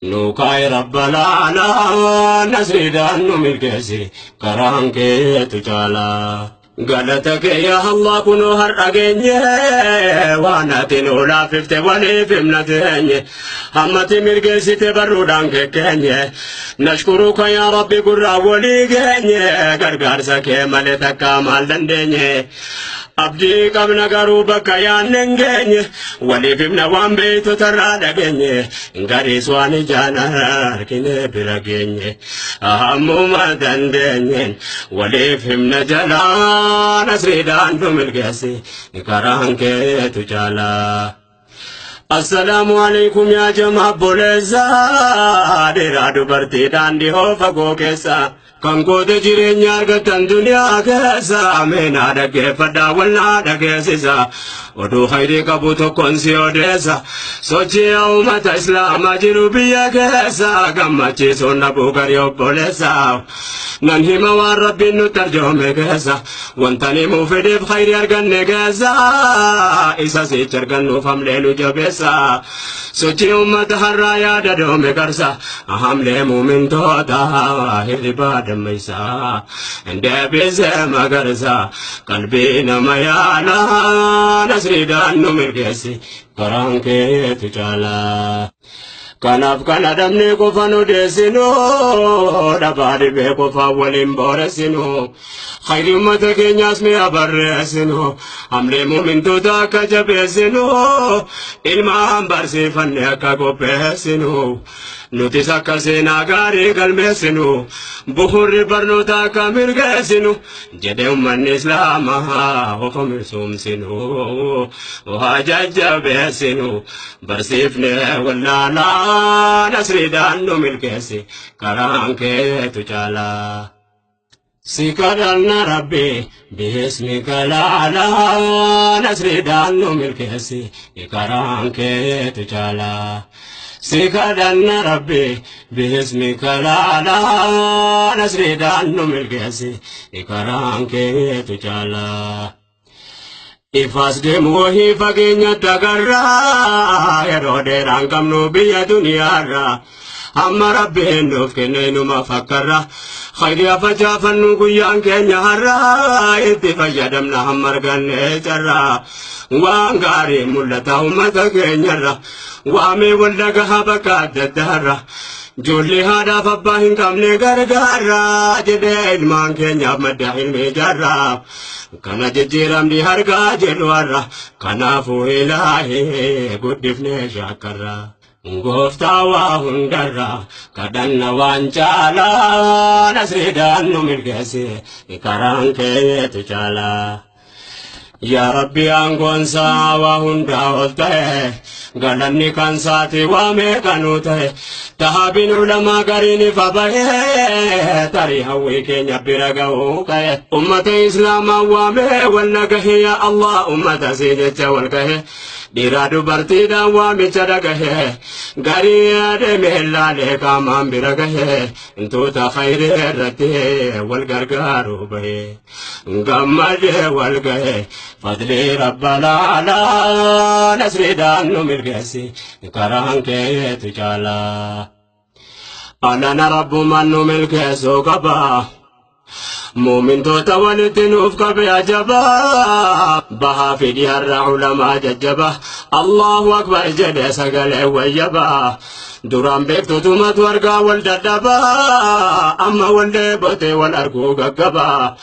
Nukaay rabbalaala nasriidhaan nu milkeessi karaan keetu caalaa. Galata kee yaa Allah kunoo har'a geenye waan ati nu laaffifte waliif himna teenye hammati milkeessite barruudhaan kekkeenye nashkuruka yaa Rabbi gurraa walii geenye gargaarsa kee malee takkaa maal dandeenye. Abdii qabna garuu bakka yaadne hin geenye waliif himna waan beektotarraa dhageenye gariis waan ijaan argine bira geenye hammuma dandeenyeen waliif himna jalaa nasriidhaan nu milkeessi karaan keetu caalaa. Assalaamu alaikum yaa jamaa obboleessa dhiiraa dubartiidhaan dhihoo fagoo keessa kan goote jireenya argattan duniyaa keessa meenaa dhaggeeffadhaa walnaa dhageessisa oduu khayrii qabu tokkoon si odeessa sochii uummata islaamaa jiru biyya keessa gammachiisuun dhabuu garii obboleessa nan hima waan rabbiin nutti arjoome keessa wanta himuu fedheef khayrii arganne keessa isa sichi argannuuf hamlee nu jabeessa sochii uummata har'aa yaada doome garsa hamlee muumintoota hirribaa dammaysa deebisee magarsa qalbii nama yaala nasriidhaan nu milkeessi karaan keetu caalaa. Kanaaf kana dhabnee qofa nu deessinu dhabaa dhibee qofa waliin booressinu khayri uummata keenyaas mi'a barreessinu hamlee muumintoota akka jabeessinu ilmaan barsiifanne akka qopheessinu nutis akka seenaa gaarii galmeessinu bu'uurri barnoota akka mirgeessinu jedhe uummanni islaamaa of misoomsinu haa jajjabeessinu barsiifne wallaalaa nasriidhaan nu milkeessi karaan keetu caalaa. Si kadhanna Rabbi biismika laalaa nasriidhaan nu milkeessi karaan keetu caalaa. Si kadhanna Rabbi biismika laalaa nasriidhaan nu milkeessi karaan keetu caalaa. Ifaas deemu wahii fageenyatti agarraa yeroo dheeraan qabnu biyya duniyaarraa hamma rabbiin nuuf kenne numa fakkarra khayrii facaafannu guyyaan keenya har'aa itti fayyadamna hamma arganne carraa waan gaarii mul'ata uummata keenyarra waamee wal dhagahaa bakka adda addaarra ijoollee haadhaaf abbaa hin qabne gargaarra jedhee ilmaan keenyaaf madda ilmi ijaarra kana jijjiiramni harkaa jedhu har'a kanaafuu ilaahee guddifnee shaakkarra. Gooftaa waa hundarra kadhanna waan caalaa nasriidhaan nu milkeessi karaan keetu caalaa. Yaa Rabbi aangoonsaa waa hundaa ol ta'e galanni kan saati waa meeqanuu ta'e tahaabin ulamaa gariin ifa bahee tarii hawwii keenya bira ga'uu ka'e ummata islaamaa waamee wal nagahe yaa Allah ummata sii jecha wal gahe dhiiraa dubartiidhaan waamicha dhagahe garii adeemee laalee qaamaan bira gahe intoota khayrii irratti wal gargaaru bahe gammadee wal gahe fadlii rabbalaalaa nasriidhaan nu milkeessi karaan keetu caalaa. Alana rabbumaan nu milkeessuu qaba. Muumintoota walitti nuuf qabe ajabaa bahaa fi dhiyaarra ulamaa jajjaba Allahu akbar jedhe sagalee wayyabaa duraan beektotumatu argaa wal dadhabaa amma wal dheebotee wal arguu gaggabaa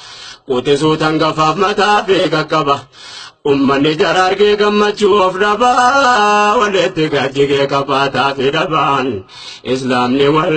quxisuu tangafaaf mataa fi qaqqaba ummanni jara argee gammachuu of dhabaa walitti gajjigee qabaataa fi dhabaan islaamni wal.